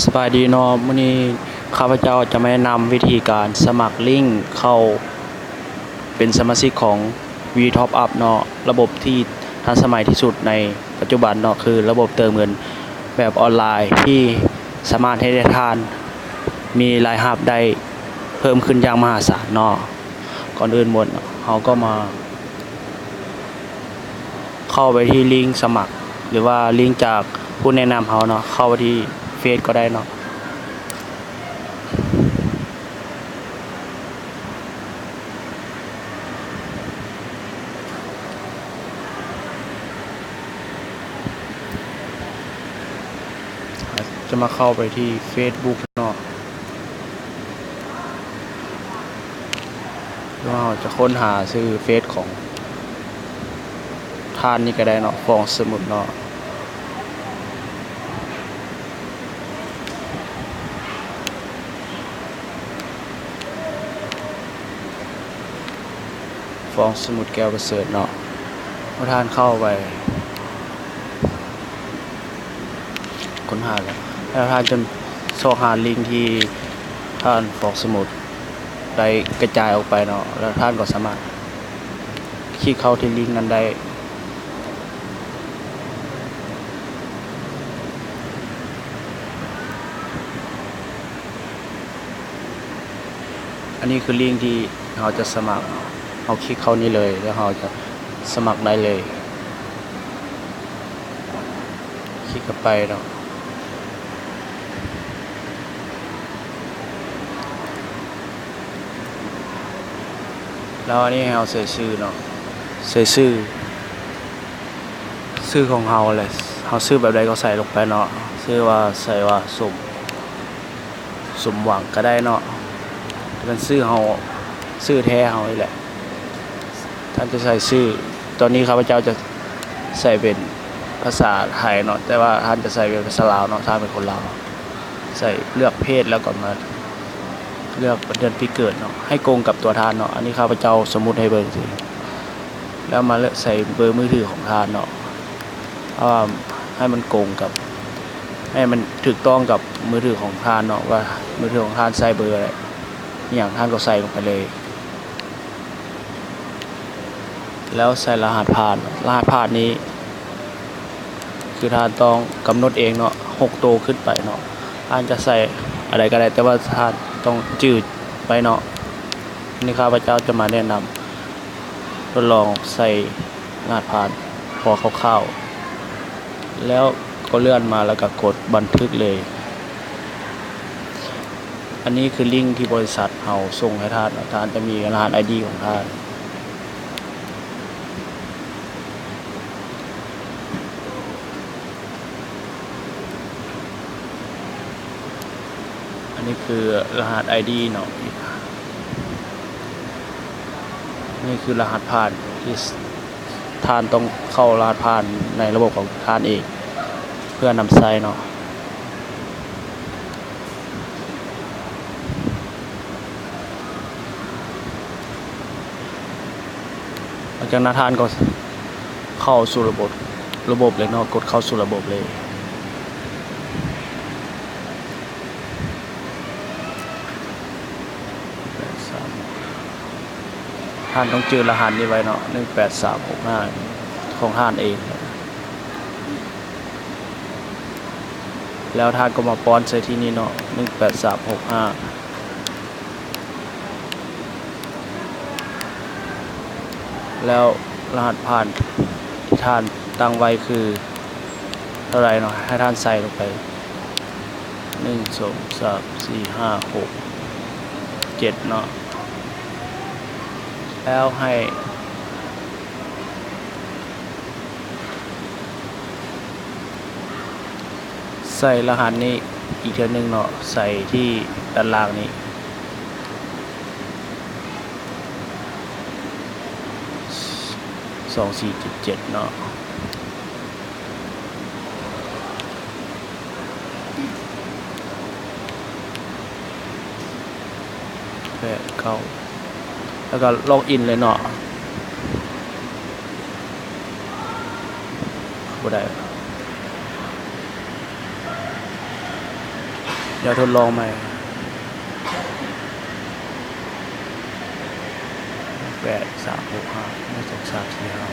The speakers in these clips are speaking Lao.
ສະບາຍດີເນາະ, ມື້ນີ້ຂ້າພະເຈົ້າຈະມາແນະນຳວິທີການສະໝັກລິ້ງເຂົ້າເປັນສະມາຊິກຂອງ V Top Up ເນາະ, ລະບົບທີ່ທັນສະໄໝທີ່ສຸດໃນປັດຈຸບັນເນາະ, ຄືລະບົບເຕີມເງິນແບບອອນລາຍທີ່ສາມາດເຮັດໃຫ້ທ່ານມີລາຍຮັບໄດ້ເພີ່ມຂຶ້ນຢ່າງມະຫາສານເນາະ. ກ່ອນອື່ນໝົດເຮົາກໍມາ ເຂົ້າໄປທີ່ລິ້ງສະໝັກ ຫຼືວ່າລິ້ງຈາກຜູ້ແນະນຳເຮົາເນາະ, ເຂົ້າໄປທີ່ເຟສກໍໄດ້ເນາະ. ຈະມາເຂົ້າໄປທີ່ເຟສບຸກເນາະ. ຫຼືວ່າເຮົາຈະຄົ້ນຫາຊື່ເຟສຂອງທ່ານນີ້ກໍໄດ້ເນາະ, ຟອງສະໝຸດເນາະ, ຟອງສະໝຸດ ແກ້ວປະເສີດເນາະ. ເມື່ອທ່ານເຂົ້າໄປ ຄົ້ນຫາແລ້ວ ແລ້ວທ່ານຈະຊອກຫາລິ້ງທີ່ທ່ານ ຟອງສະໝຸດ ໄດ້ກະຈາຍອອກໄປເນາະ, ແລ້ວທ່ານກໍສາມາດຄລິກເຂົ້າທີ່ລິ້ງນັ້ນໄດ້. ອັນນີ້ຄືລິ້ງທີ່ເຮົາຈະສະໝັກ, ເຮົາຄລິກເຂົ້ານີ້ເລີຍ ແລ້ວເຮົາຈະສະໝັກໄດ້ເລີຍ. ຄລິກເຂົ້າໄປເນາະ, ແລ້ວອັນນີ້ໃຫ້ເຮົາໃສ່ຊື່ເນາະ, ໃສ່ຊື່ ຊື່ຂອງເຮົາແຫຼະ, ເຮົາຊື່ແບບໃດກໍໃສ່ລົງໄປເນາະ, ຊື່ວ່າ ໃສ່ວ່າ ສົມ ສົມຫວັງກໍໄດ້ເນາະ, ເປັນຊື່ເຮົາ ຊື່ແທ້ເຮົານີ້ແຫຼະ. ທ່ານຈະໃສ່ຊື່ ຕອນນີ້ຂ້າພະເຈົ້າຈະໃສ່ເປັນພາສາໄທເນາະ, ແຕ່ວ່າທ່ານຈະໃສ່ເປັນພາສາລາວເນາະ, ທ່ານເປັນຄົນລາວ. ໃສ່ເລືອກເພດ ແລ້ວກໍມາເລືອກເດືອນປີເກີດເນາະ, ໃຫ້ກົງກັບຕົວທ່ານເນາະ. ອັນນີ້ຂ້າພະເຈົ້າສົມມຸດໃຫ້ເບິ່ງຊື່ ແລ້ວມາເລືອກໃສ່ເບີມືຖືຂອງທ່ານເນາະ, ເອີ່ມ ໃຫ້ມັນກົງກັບ ໃຫ້ມັນຖືກຕ້ອງກັບມືຖືຂອງທ່ານເນາະ, ວ່າມືຖືຂອງທ່ານໃຊ້ເບີໃດ ອີ່ຫຍັງທ່ານກໍໃສ່ລົງໄປເລີຍ. ແລ້ວໃສ່ລະຫັດຜ່ານ, ລະຫັດຜ່ານນີ້ຄືທ່ານຕ້ອງກຳນົດເອງເນາະ, ຫົກໂຕຂຶ້ນໄປເນາະ, ທ່ານຈະໃສ່ອັນໃດກໍໄດ້ ແຕ່ວ່າທ່ານຕ້ອງຈື່ໄວ້ເນາະ. ນີ້ຂ້າພະເຈົ້າຈະມາແນະນຳ ທົດລອງໃສ່ລະຫັດຜ່ານພໍຄ່າວໆ ແລ້ວກໍເລື່ອນມາ ແລ້ວກໍກົດບັນທຶກເລີຍ. ອັນນີ້ຄືລິ້ງທີ່ບໍລິສັດເຮົາສົ່ງໃຫ້ທ່ານເນາະ, ທ່ານຈະມີລະຫັດໄອດີຂອງທ່ານ. ອັນນີ້ຄືລະຫັດໄອດີເນາະ, ນີ້ຄືລະຫັດຜ່ານທີ່ ທ່ານຕ້ອງເຂົ້າລະຫັດຜ່ານໃນລະບົບຂອງທ່ານເອງເພື່ອນຳໃຊ້ເນາະ. ຫຼັງຈາກນັ້ນທ່ານກໍເຂົ້າສູ່ລະບົບ, ລະບົບເລີຍເນາະ, ກົດເຂົ້າສູ່ລະບົບເລີຍ. ແປດສາມ ທ່ານຕ້ອງຈື່ລະຫັດນີ້ໄວ້ເນາະ, ໜຶ່ງແປດສາມຫົກຫ້າ ຂອງທ່ານເອງ. ແລ້ວທ່ານກໍມາປ້ອນໃສ່ທີ່ນີ້ເນາະ, ໜຶ່ງແປດສາມຫົກຫ້າ. ແລ້ວລະຫັດຜ່ານທີ່ທ່ານຕັ້ງໄວ້ຄືເທົ່າໃດເນາະ, ໃຫ້ທ່ານໃສ່ລົງໄປ ໜຶ່ງ ສອງ ສາມ ສີ່ ຫ້າ ຫົກ ເຈັດເນາະ. ແລ້ວໃຫ້ ໃສ່ລະຫັດນີ້ອີກເທື່ອໜຶ່ງເນາະ, ໃສ່ທີ່ດ້ານລ່າງນີ້ ສອງສີ່ເຈັດເຈັດເນາະ, ແປດເກົ້າ ແລ້ວກໍລັອກອິນເລີຍເນາະ. ບໍ່ໄດ້. ຈະທົດລອງໃໝ່ ແປດ ສາມ ຫົກ ຫ້າ ໜຶ່ງ ສອງ ສາມ ສີ່ ຫ້າ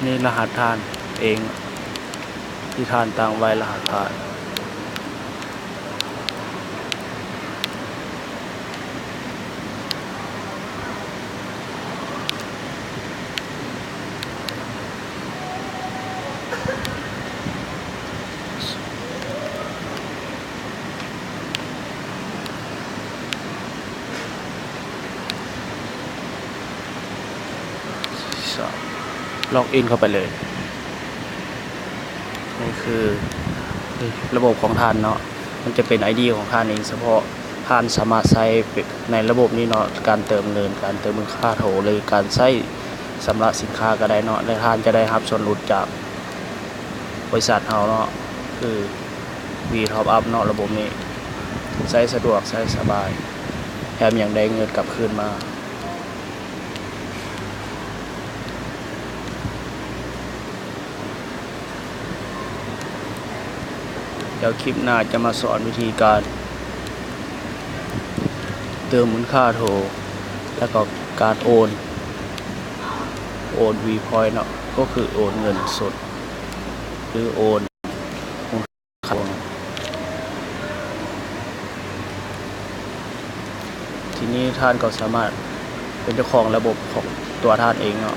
ນີ້ລະຫັດທ່ານເອງ ທີ່ທ່ານຕັ້ງໄວ້ລະຫັດຜ່ານ. ລັອກອິນເຂົ້າໄປເລີຍ. ນີ້ຄືລະບົບຂອງທ່ານເນາະ, ມັນຈະເປັນໄອດີຂອງທ່ານເອງສະເພາະ. ທ່ານສາມາດໃຊ້ໃນລະບົບນີ້ເນາະ, ການເຕີມເງິນ, ການເຕີມມູນຄ່າໂທ ຫຼື ການໃຊ້ຊຳລະສິນຄ້າກໍໄດ້ເນາະ, ແລະ ທ່ານຈະໄດ້ຮັບສ່ວນຫຼຸດຈາກ ບໍລິສັດເຮົາເນາະ ຄື ວີ ທັອບອັບ ເນາະ. ລະບົບນີ້ໃຊ້ສະດວກ ໃຊ້ສະບາຍ ແຖມຍັງໄດ້ເງິນກັບຄືນມາ. ດຽວຄລິບໜ້າຈະມາສອນວິທີການເຕີມມູນຄ່າໂທ ແລ້ວກໍການໂອນ ໂອນ ວີພອຍເນາະ ກໍຄືໂອນເງິນສົດ ຫຼື ໂອນ ທີ່ນີ້ທ່ານກໍສາມາດເປັນເຈົ້າຂອງລະບົບຂອງຕົວທ່ານເອງເນາະ.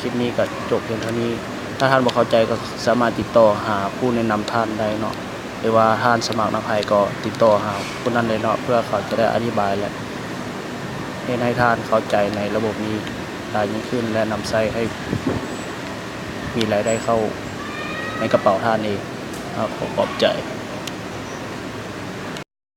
ຄລິບນີ້ກໍຈົບພຽງເທົ່ານີ້. ຖ້າທ່ານບໍ່ເຂົ້າໃຈກໍສາມາດຕິດຕໍ່ຫາຜູ້ແນະນຳທ່ານໄດ້ເນາະ, ຫຼືວ່າທ່ານສະໝັກນຳໃຜກໍຕິດຕໍ່ຫາຜູ້ນັ້ນໄດ້ເນາະ, ເພື່ອເຂົາຈະໄດ້ອະທິບາຍ ແລະ ເຮັດໃຫ້ທ່ານເຂົ້າໃຈໃນລະບົບນີ້ຫຼາຍຍິ່ງຂຶ້ນ ແລະ ນຳໃຊ້ໃຫ້ມີລາຍໄດ້ເຂົ້າໃນກະເປົາທ່ານເອງ. ຂໍຂອບໃຈ.